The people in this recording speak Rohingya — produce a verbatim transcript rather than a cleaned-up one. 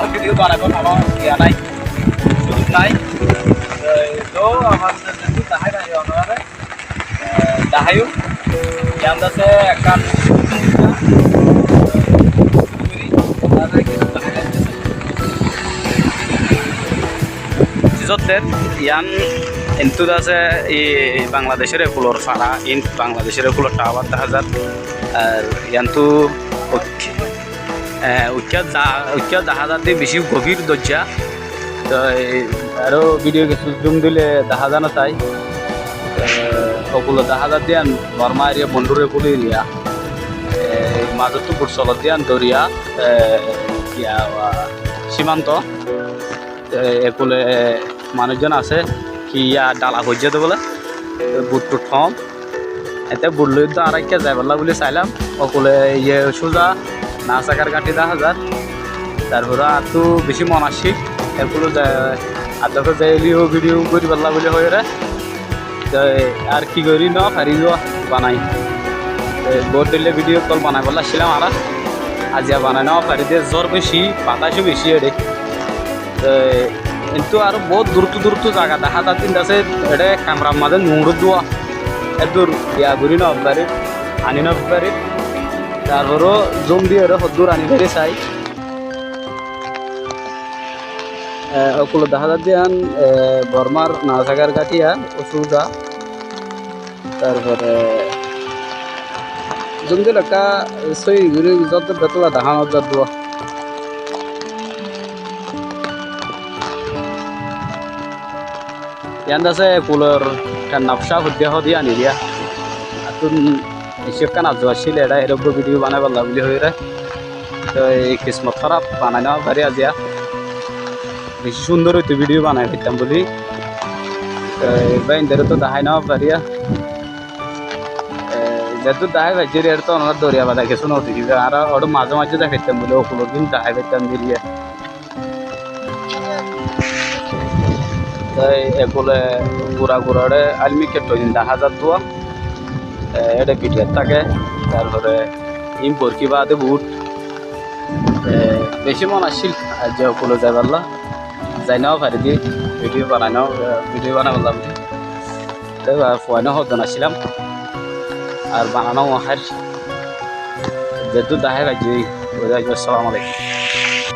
Hono video banaibar hono iya nai, sujug nai. Toi to amar zeddúr dahái nai, onorare, eh, daháiyum. Yián asé ekkán, Sizotter yián entú asé, i Bangladecór ekulor fara, in Bangladecór ekulor tawar dahá zar. Ar yiántu uk-, eh, ukkíya za-, ukkíya dahá zar de bicí gobír doijja. Toi aró video kessú zoom dile dahá za no sai. Eh, okulot dahá zar de yián Borma eriya, Bondúr ekul eriya. Eh, mazóttu but solot de yián doriya, eh, iya, ah, simanto. Eh, ekule manúic zon asé, ki iya dala foijjé de bóle, but tut hom. Ete but loi de añára ekká zaibálla buli sailam, okule iye suza Nasakar gáñthi dahá zar. Tarfore añáttu bicí mon accíl, ekule zai, addóre zai video goríbálla buli hoiyóre. Toi ar ki gorí no fari, banai. Toi bout dille video kol banaibálla accílam añára. Aijja banai no fari de, zór bicí, batac ó bicí ede. Toi entú aró bout duruttu duruttu zaga dahá zar de, asé ede kamera mazé nuwur dua. Eddur iya gorí no fari, ani no fari. Tarfore zoom diyóre hoddúr ani fari sai. Eh, okulot dahá zar de yián, eh, Bormar Nasakar gáñthi, ó suza. Tarfore zoom dile ekká sói gorí zór de betala dahá no zar dua. Yián asé ekulor kannabcá hoddé hoddé ani diya. Attún bicí ekkán arzu accíl, eçé erókko video banaibálla buli hoiyóre. Toi kismot hóraf, banai no fari aijja. Bicí cúndor óito video banai faittam buli. Toi báindoré to dahái no fari. Eh, zeddúr dahái faijjí, iyóre to onorá doriya bade kessú no dekíba. Añára ór mazé mazé zai faittam buli, okulor din dahái faittam buli. Toi ekule gura gura ore almikká toin dahá zar dua. Eh, ede bidiyot táke, tarfore in borki bade but. Eh, bicí mon accíl, aijja ekule zaibálla. Zai no fari de, video banai no, eh, video banaibálla. Te ba fuain hoddún accílam. Ar banano no hoir. Zeddúr dahái faijjí, assalamu alaikum.